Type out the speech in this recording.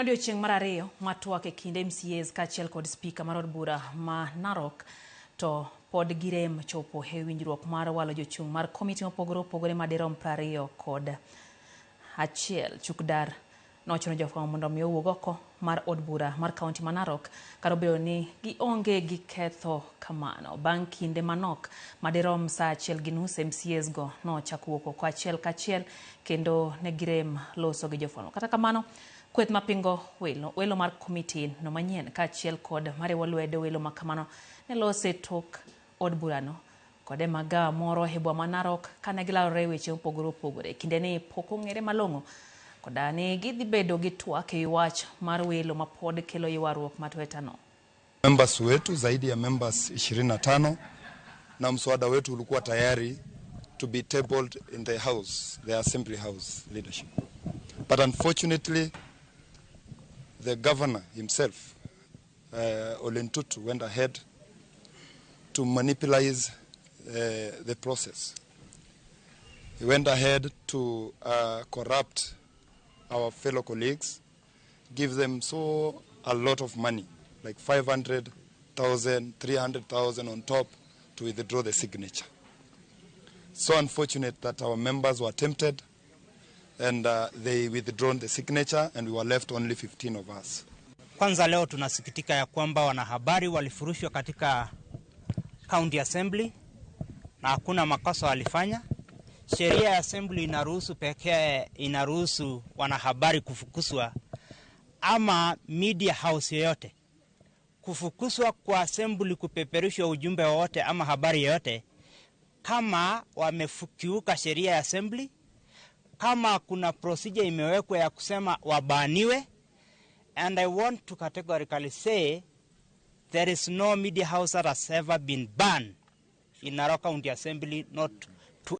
Odiochieng' mar ariyo mar twak e kind MCAs kaachiel kod spika mar od bura ma Narok, to pod girem chopo e winjruok mar walo jochung' mar komiti mopogore opogore madirom 21. Chukdar nochuno jofwambo mondo mi owuog oko mar od bura mar kaunti ma Narok kata obedo ni gionge gi ketho kamano. Bang' kinde manok madirom saa 1:30, MCAs go nochako wuok oko achiel kachiel kendo ne girem loso gi jofwambo. Kata kamano, kweth mapingo welo mar komiti no manyien kaachiel kod mariwo lwedo welo ma kamano ne lose tok od burano kod e magawa moro e boma ma Narok kane gilalore weche mopogore opogore. Kinde ni pok ong'ere malong'o koda ni gidhi bedo gi twak e wach mar welo ma pod kelo ywaruok matwetano. Members wetu zaidi ya members 25 na mswada wetu ulikuwa tayari to be tabled in the house, the assembly house leadership. But unfortunately, the governor himself, Ole Ntutu, went ahead to manipulate the process. He went ahead to corrupt our fellow colleagues, give them so a lot of money, like 500,000, 300,000 on top to withdraw the signature. So unfortunate that our members were tempted and they withdrawn the signature and we were left only 15 of us. Kwanza leo tunasikitika ya kwamba wanahabari walifurushwa katika County Assembly na hakuna makosa walifanya. Sheria ya assembly inaruhusu pekee, inaruhusu wanahabari kufukuzwa ama media house yoyote kufukuzwa kwa assembly kupeperushwa ujumbe wowote ama habari yoyote kama wamekiuka sheria ya assembly, kama kuna procedure imewekwa ya kusema wabaniwe. And I want to categorically say there is no media house that has ever been banned in Narok County Assembly, not